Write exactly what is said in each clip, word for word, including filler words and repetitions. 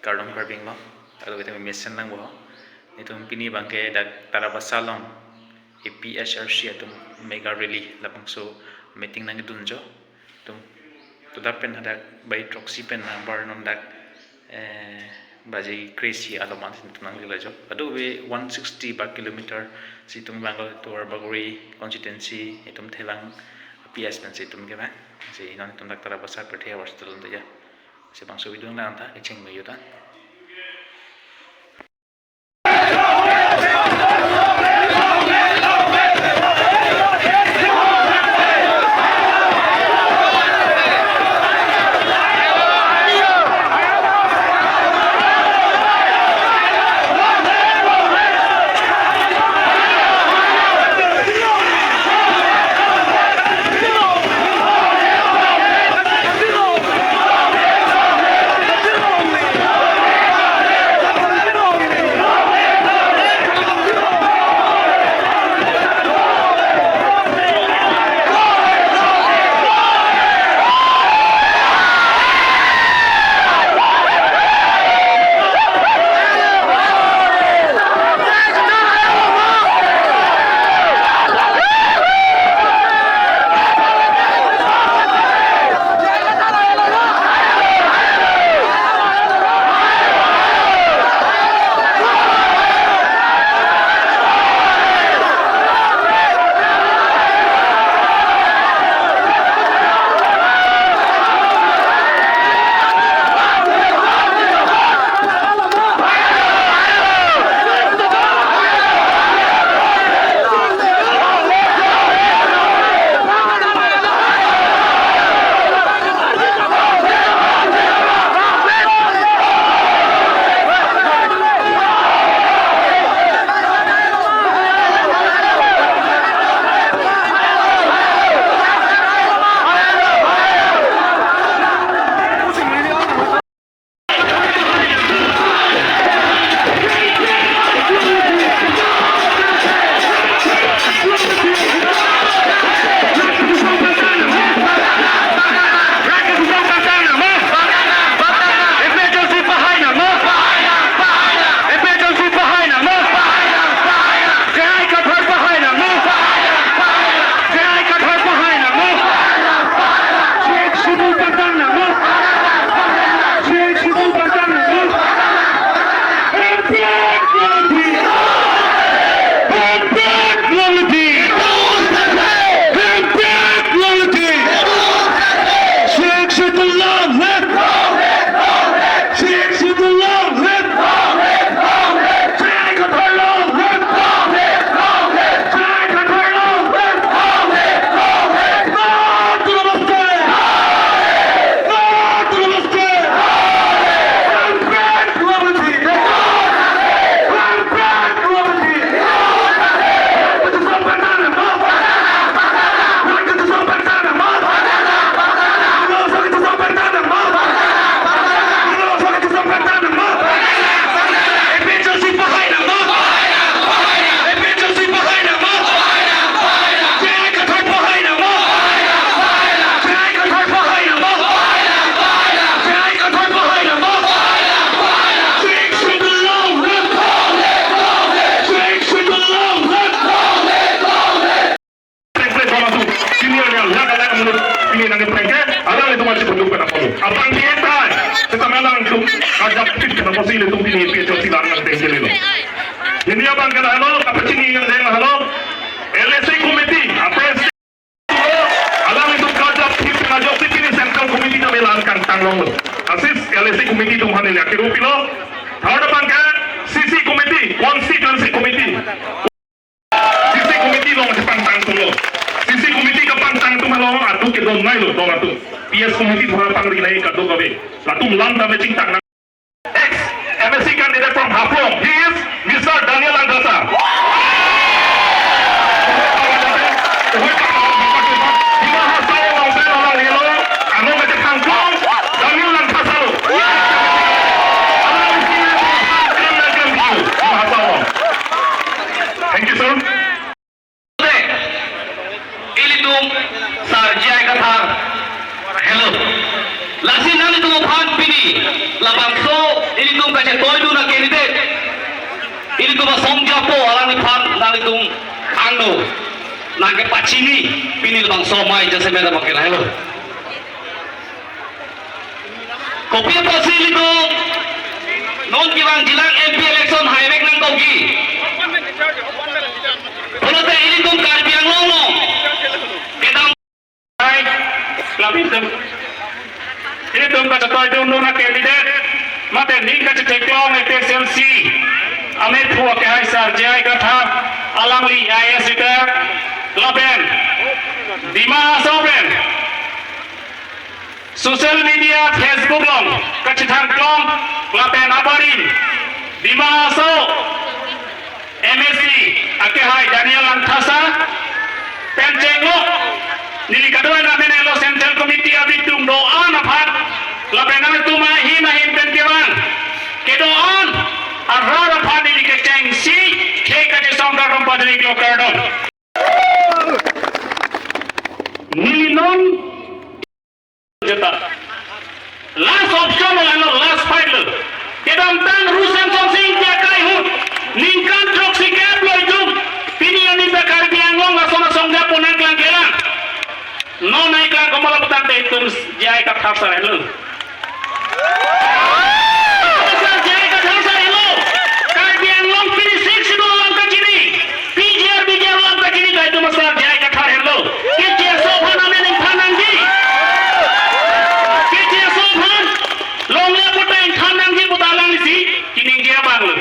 Kardom Karbi Anglong, kadokave atum mesen nangpo. Nelitum pini abangke dak Tarabasa along A P H L C atum mega rally labangso meeting nangkedunjo. Nelitum toda pen hadak bai throksi pen nang bar non dak, eh, baji kre-isi along mansi nelitum nanglelo jo. Kadokave one sixty ba kilometer si nelitum Bangalore tovar Bagori constituency nelitum thelang P S pensi nelitum kevang. Si non nelitum dak Tarabasa pirthe avar setelun teja. Si bangso video nang ta kecheng meyo ta. Pini alang yang lak alak menurut pini nang pengke, alanglitum masih perlu pada kamu. Abang dia tai, kita malang tu ajak fit kita pasti itu pini pia jauh silang nang pengke lilo. Ini abang kena halo, apa cini yang saya halo? L A C committee, apa yang alanglitum kajak fit kena jauh si pini central committee kami langkang tanglong lo. Asis L A C committee tum hani lihat kiru pilo. Halo abang ke C C committee, constituency committee. C C committee along kepangtang atum lo. C C committee kepangtang atum along atu kedon nai lo dong atum. P S committee thora pangri nai kadokave. Latum lam dam chingtang nang. Ex M A C candidate from Haflong. He is Mister Daniel Langthasa. Dima Hasao alongsi along helo. Ano mete kangkong. Daniel Langthasa lo. Dima Hasao. Thank you, sir. Ilitum Sar J I Kathar. Hello. Lasi nanglitum aphan pini la So, ilitum kachetoidun a-candidate, ilitum asong japo alangliphan nanglitum angno nangkepachini, pini labangso amei jasemet abang ke lahelo. Kopi apotsi ilitum non kevangjilang M P election haivek nangkokji? Pulote ilitum Karbi Anglong along kedam Hai, lapitum. Ilitum kachetoidun dun a-candidate, mate ning kachetheklong A P H L C amephu akehai sar J I Kathar, alangli I A S retired, lapen Dima Hasao pen social media, Facebook along kachethangklong, lapen abarim Dima Hasao M A C akehai Daniel Langthasa pen chenglok, neli kadokave nangmenelo Central Committee abitum do-an aphan, lapen nangtum ahin ahin pen kevang kedo-an arat aphan neli kechengsi khei kachesong kardom pajirlo, kardom. Neli non jeta. Last option lo, last fight lo. Kedamtang Ru Semsonsing Ingti akai ahut ningkan throksi-kep lo itum. Pini arni ta Karbi Anglong ason asong japo nangklangklelang. Non nangklang komat lo putangte itum J I Kathar sar henlo. Sar J I Kathar sar henlo. Karbi Anglong pini Sixth Schedule along kachini, P G R, B G R along kachini ta itum sar J I Kathar henlo. Keche aso aphan amen ingthan nangji. Keche aso aphan longle puta ingthan nangji puta alanglisi keningje abang lo.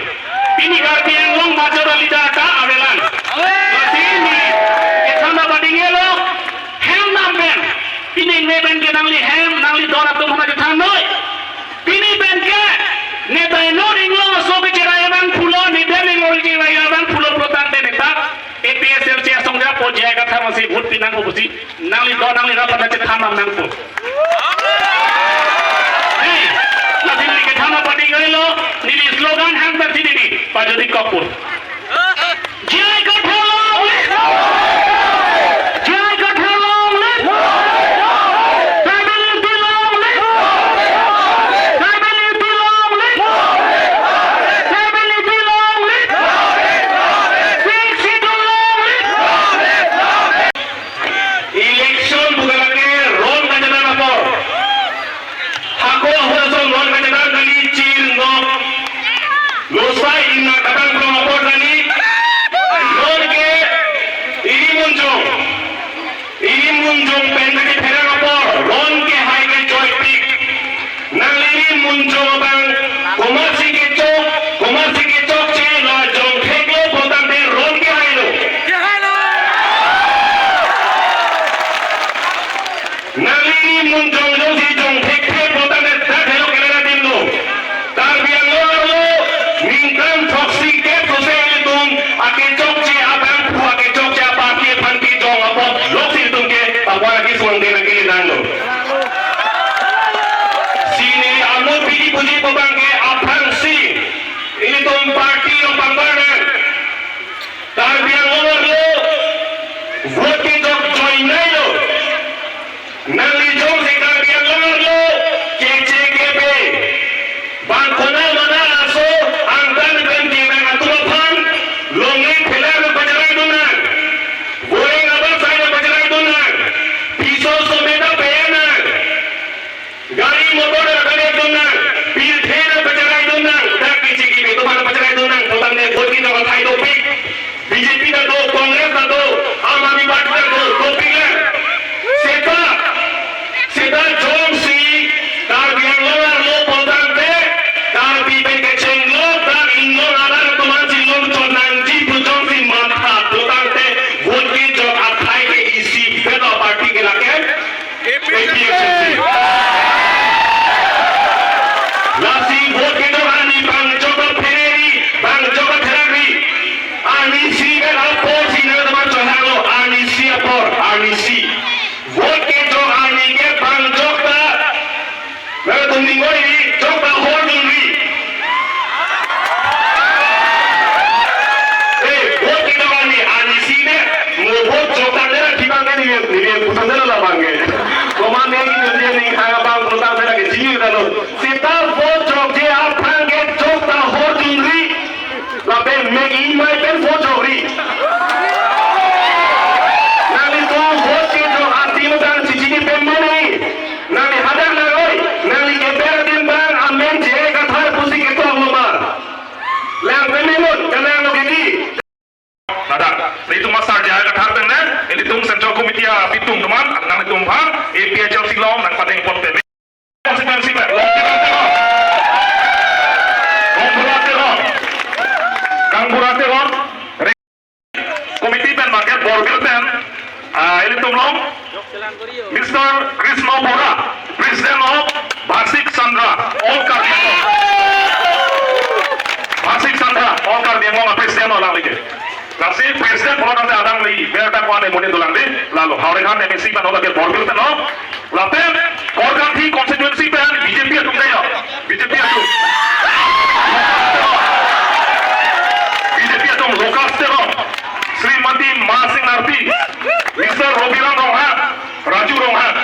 Pini Karbi Anglong major a-leader ta avelang. Lasi neli kethan ta padingelo, hem dam pen. Pini ne pen ke nangli hem, nangli don atum aphan chethan noi. Pini pen ke neta inut inglong aso kecherai abang pulo, neta inglong kecherai abang pulo pulotangte neta A P H L C asong japo J I Kathar masi vote pinangpo pusi nangli don nangli rat aphan chethan nangpo. Hey, lasi neli kethan ta padingelo, neli slogan hang ta si neli pajodi kokpo. J I Kathar long live! J I Kathar long live! Tribal unity long live! Tribal unity long live! Tribal unity long live! Sixth Schedule long live! Election puke lake ron kachethan apor. Hako ahut ason ron kachethan kali, chir nok, losai ingna katang prong apor kali. Ron ke ili munjong, ili munjong pen kachepherang apor ron ke hai ke joipik. Nangli ili munjong abang komatsi kechok, komatsi kechokche, la jongthek lo pulotangte ron ke hailo. Nangli ili munjong jongsi jongthekthek pulotangte dak helo kelera adim lo. Karbi Anglong arlo ningkan throksi-kep sose ilitum akechokche abangphu, akechokche a-party aphan kejong apot loksi ilitum ke tangwa lagi suang de nangkele nanglo. Si neli arlo pini puji pu abang ke aphrangsi ilitum party along pangbar nang. Karbi Anglong arlo vote kejok joinai lo. Nangli jongsi Karbi Anglong arlo keche kepe, bang konat mana aso angtan pen kevang atum aphan longle phelar pacharai dun nang, boreng abang sai pacharai dun nang, piso someda pe nang, gari motor pacharai dun nang, pirthe pacharai dun nang, dak keche kepe atum aphan pacharai dun nang, pulotangte vote kejok athai dopik. B J P ta do, Congress ta do, Aam Aadmi Party ta do, dopik lang. Seta, seta jongsi Karbi Anglong arlo pulotangte, Karbi pen kechenglok dak inglong arat atum aphansi longchot nangji pu jongsi matha pulotangte, vote kejok athai ke isi veto party ke lake A P H L C. Lasi vote kejok arni bang jokot phereri, bang jokot phereri. Arnisi pen apotsi nangtum aphan choha Alangli ke. Lasi president pulo tangte alangli, ber ta kwan emuni dolang di, lalo. Howraghat M A C pen hola ke Borbil pen lo. Lapen, Korkanthi constituency pen B J P atum kayo. B J P atum. B J P atum Lucas Teron. Srimati Masing Narpi. Mister Robiram Ronghang. Raju Ronghang.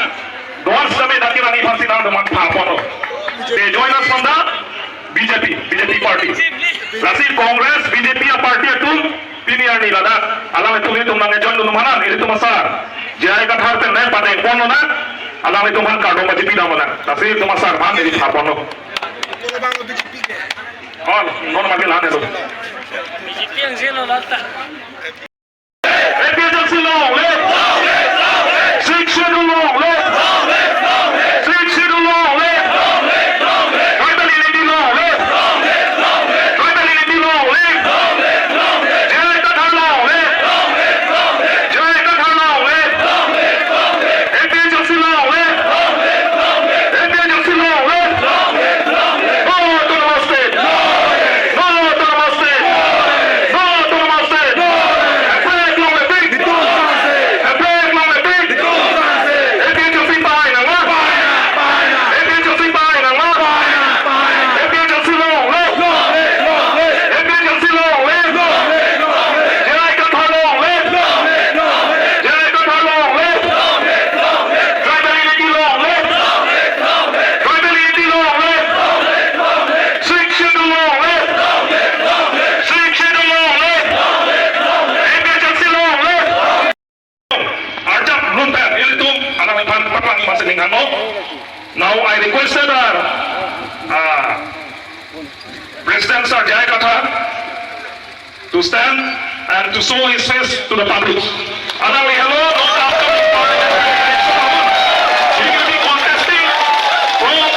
Doan same daki rangi phansi nangtum aphan phaponlo. They join us from the B J P, B J P party. Lasi Congress, B J P a party atum, pini arni ladak, alanglitum ilitum nang join dun hanan, ilitum asar. J I Kathar pen nai padeng ponlo na, alanglitum aphan kardom pachipi damlo na. Lasi ilitum asar aphan neli phaponlo. All, non mati lan itu. B J P yang sih lo lata. A P H L C long live! Sixth Schedule long live! Sixth Schedule long live! Tribal unity long live! Tribal unity long live! J I Kathar long live! J I Kathar long live! A P H L C long live! A P H L C long live! No autonomous state! No autonomous state! No autonomous state! Heprek longle pik! Heprek longle pik! A P H L C pahai nangma! A P H L C pahai nangma! A P H L C long live! A P H L C long live! J I Kathar long live! J I Kathar long live! Tribal unity long live! Tribal unity long live! Sixth Schedule long live! Sixth Schedule long live! A P H L C long live! Arjap lun pen ilitum alangliphan paklangji masi ninghanglo. Now I requested our, uh, President Sir J I Kathar to stand and to show his face to the public. Alangli helo, not after the parliamentary election. He will be contesting from,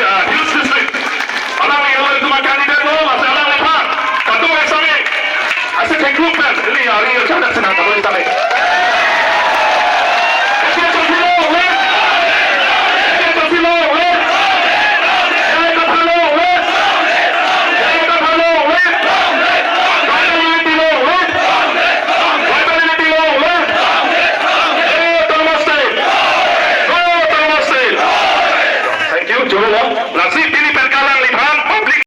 uh, Hills District. Alangli helo itum a-candidate lo, lasi alangliphan. Kadokave sami. Ase theklong pen, ili ari chadak sinang kadokave sami. Thank you, Jolo. Lasi pini pen alangliphan public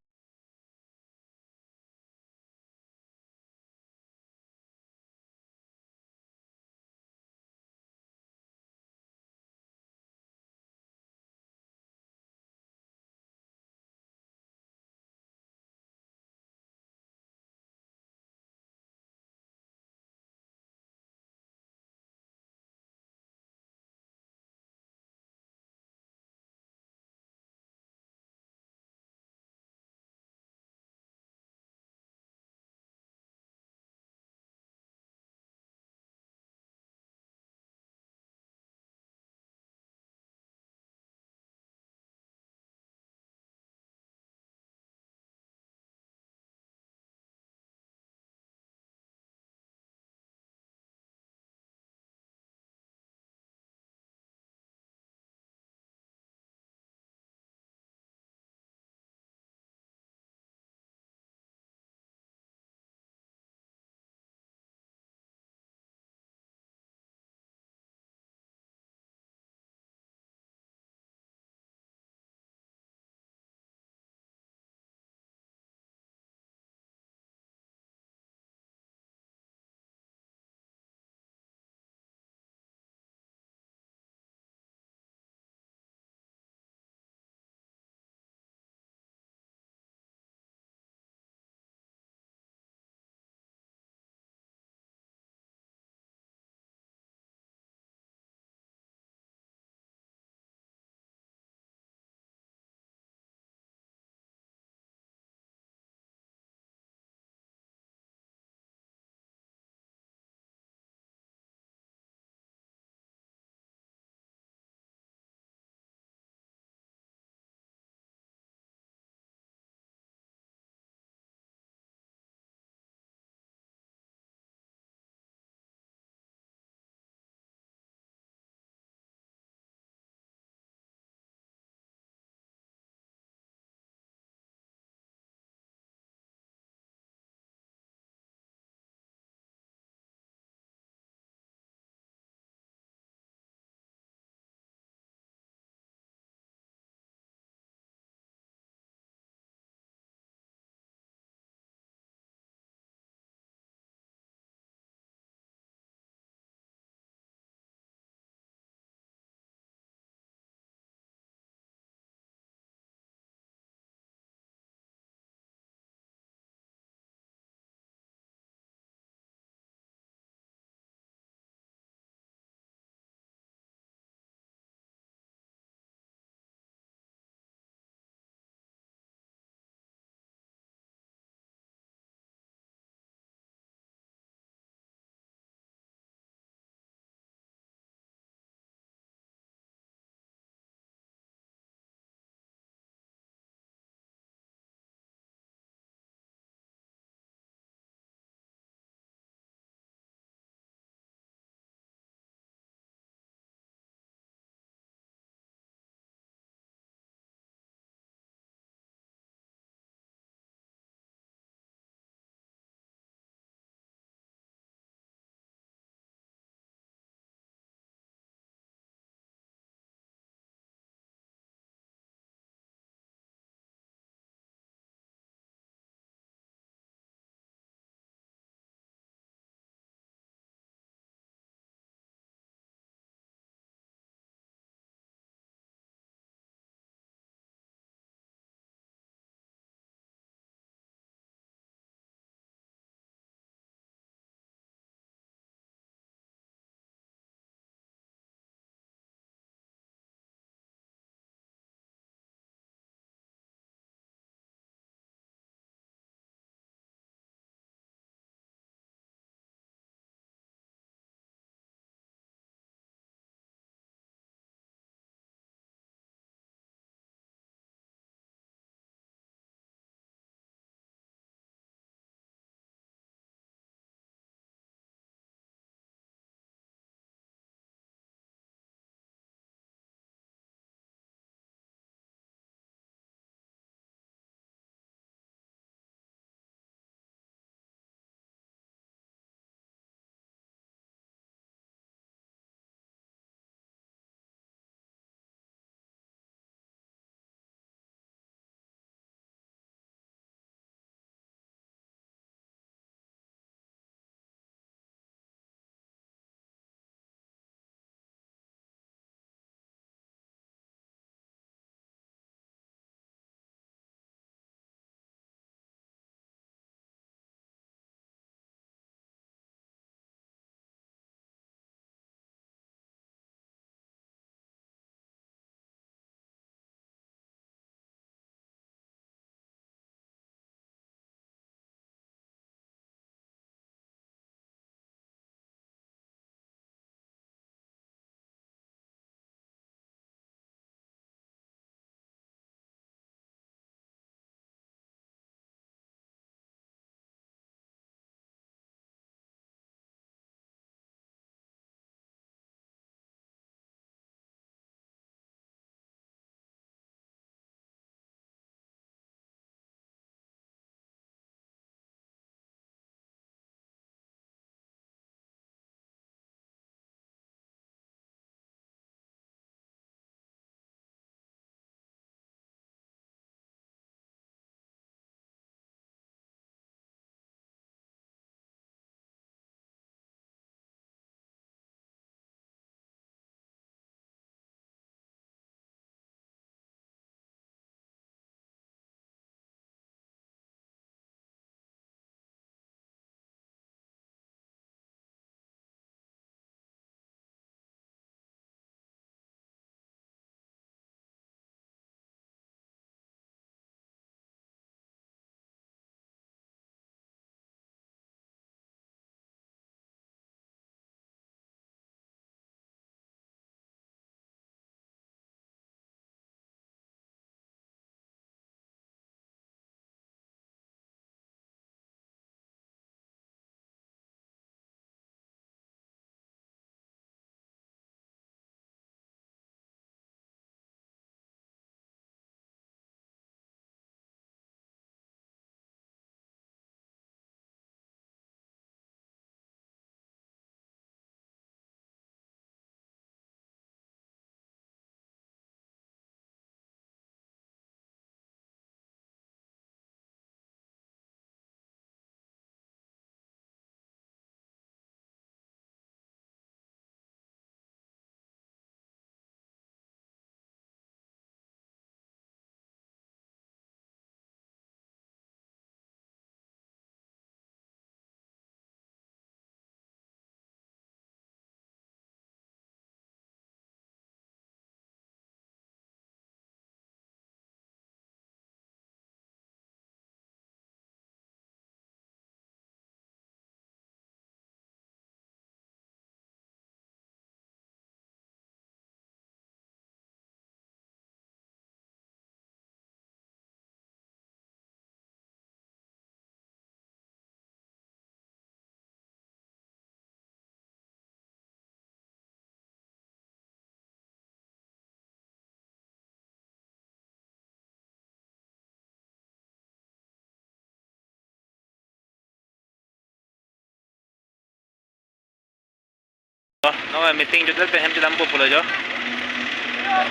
No, meeting jutdet pen hem chedampo pulo jo.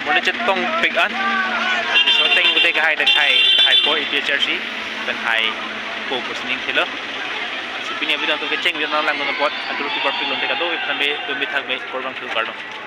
Murni chetongpik an. Laso ateng pute kahai, kahai, kahaipo A P H L C pen haipo pusi ning thilo. Si pini a-video nangtum kecheng video nang langdun apot atur tu parpik lonte kado, iphan me tum bithak me korbang thu kardom.